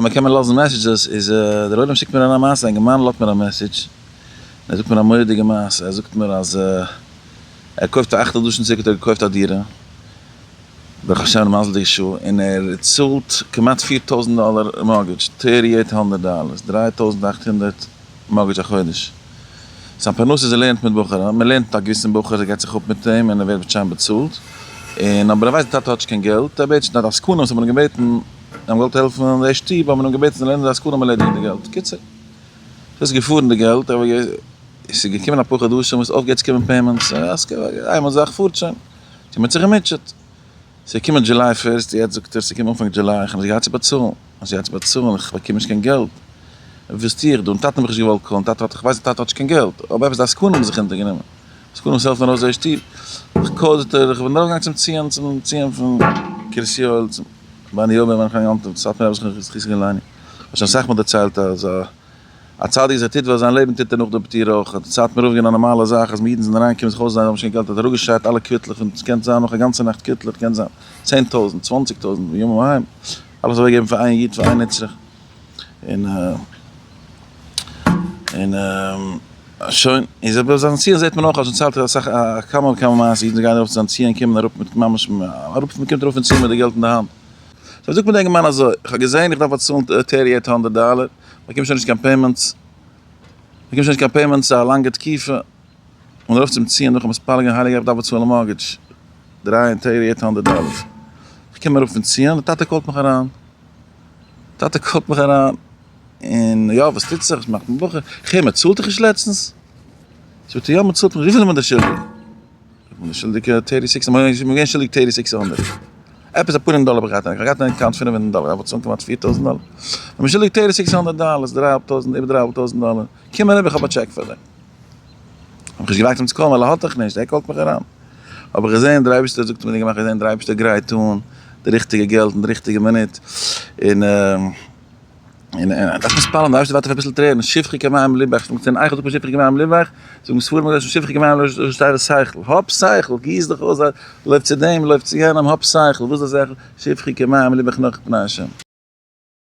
מען קען מיר לאזן messages איז דער עולם שיקט מיר אריין א מעשה, א אינגערמאן לאזט מיר א message, און ער זאגט מיר א מורא'דיגע מעשה, ער זאגט מיר אז ער קויפט א אכט חדשים צוריק האט ער געקויפט א דירה, ברוך השם מזל'דיגע שעה, און ער צאלט כמעט 4000 דאלער mortgage, 3800 dollars, 3800 mortgage א חודש. זיין פרנסה איז ער לערנט מיט בחורים, מען לערנט מיט א געוויסן בחור, ער געבט זיך אפ מיט אים און ער ווערט שיין באצאלט, און אבער ער ווייסט די טאטע האט נישט קיין געלט, ער בעט שוין, די עסקנים וואס האבן אים געבעטן, זיי האבן געוואלט העלפן די שטוב, האבן אים געבעטן זאל לערנען די עסקנים ערלעדיגן די געלט, קיצור, ס'איז געפארן די געלט, אבער עס איז געקומען אפאר חדשים וואס אויפגעהערט צו קומען payments, איינמאל זאך פארט שוין, מען האט זיך געמוטשעט. ס'איז געקומען July first, יעצט זאגט ער ס'איז געקומען אנפאנג July, איך האב נישט געהאט צו באצאלן, נישט געהאט צו באצאלן, איך באקום נישט קיין געלט, וואס טו איך דא, און טאטע האב איך נישט געוואלט call ן, טאטע האט, איך ווייס די טאטע האט נישט קיין געלט, אבער עפעס די עסקנים האבן זיך אונטערגענומען, עסקנים וואס העלפן ארויס זייער שטוב, איך call זאגט ער, איך בין ארויפגעגאנגען צום ציון, צום ציון פון קרית יואל, צום בני יואל בן חיים יום טוב, סאטמאר רבי זכותו יגן עלינו, האט שוין אסאך מאל דערציילט אז א צדיק אז ער טוט ווייל זיין לעבן טוט ער נאך די פטירה אויך, האט סאטמאר רב געווען א נארמאלע זאך אז אידן זענען אריינגעקומען זיך אויסזען זיי האבן נישט קיין געלט האט ער אראפגעשארט אלע קוויטלעך פון ס'קען זיין נאך א גאנצע נאכט קוויטלעך קען זיין 10,000 20,000 בימים ההם אלעס אוועקגעבן פאר איין איד פאר איין נצרך און און שוין איז אבער זיין ציון זעט מען אויך אז ציילט ער אסאך א כמה וכמה מעשה אידן גייען ארויף צו זיין ציון קומען אראפ מיט ממש אראפ מ'קומט ארויף פון ציון מיט די געלט אין די האנט. so זאגט מיר דער אינגערמאן אזוי, איך האב געזען איך דארף באצאלן 3800 דאלער, באקום שוין נישט קיין payments, באקום שוין נישט קיין payments א לאנגע תקופה, און ארויף צום ציון נאכן מתפלל געווען הייליגער איך דארף באצאלן mortgage, 3800 דאלער, איך קום אראפ פון ציון, די טאטע call ט מיך אריין, טאטע call ט מיך אריין, און יא וואס טוט זיך, וואס מאכט מען בחור, איך הער מען צאלט דיך נישט לעצטנס, זאגט ער יא מען צאלט מיך, וויפיל איז מען דיר שולדיג? איך בין שולדיג 36, איך בין געווען שולדיג 3600. עפעס אפאר הונדערט דאלער האב איך געהאט, איך האב געהאט אין account 500 דאלער, איך האב כמעט 4000 דאלער. איך בין שולדיג 3600 דאלער, דריי אהאלב טויזנט, איבער דריי אהאלב טויזנט דאלער. קום אריבער, איך האב א טשעק פאר דיר. האב איך נישט געוואגט אים צו call ן, ווייל ער האט דאך נישט, ער call ט מיך אריין. האב איך געזען דער אייבערשטער זאגט מיר, געמאכט געזען דער אייבערשטער גרייט אן די ריכטיגע געלט אין די ריכטיגע מינוט. און. און ער דארף מתפלל זיין, די אייבערשטער ווארט אויף אביסל טרערן, שפכי כמים לבך, זאגט מען אייך זאגט מען שפכי כמים לבך, זאגן ספרים הקדושים שפכי כמים לבך שטייט שכל, האב שכל, גיס דיך אויס, לויף צו דעם, לויף צו יענעם, האב שכל, וואס איז די שכל? שפכי כמים לבך נוכח פני השם.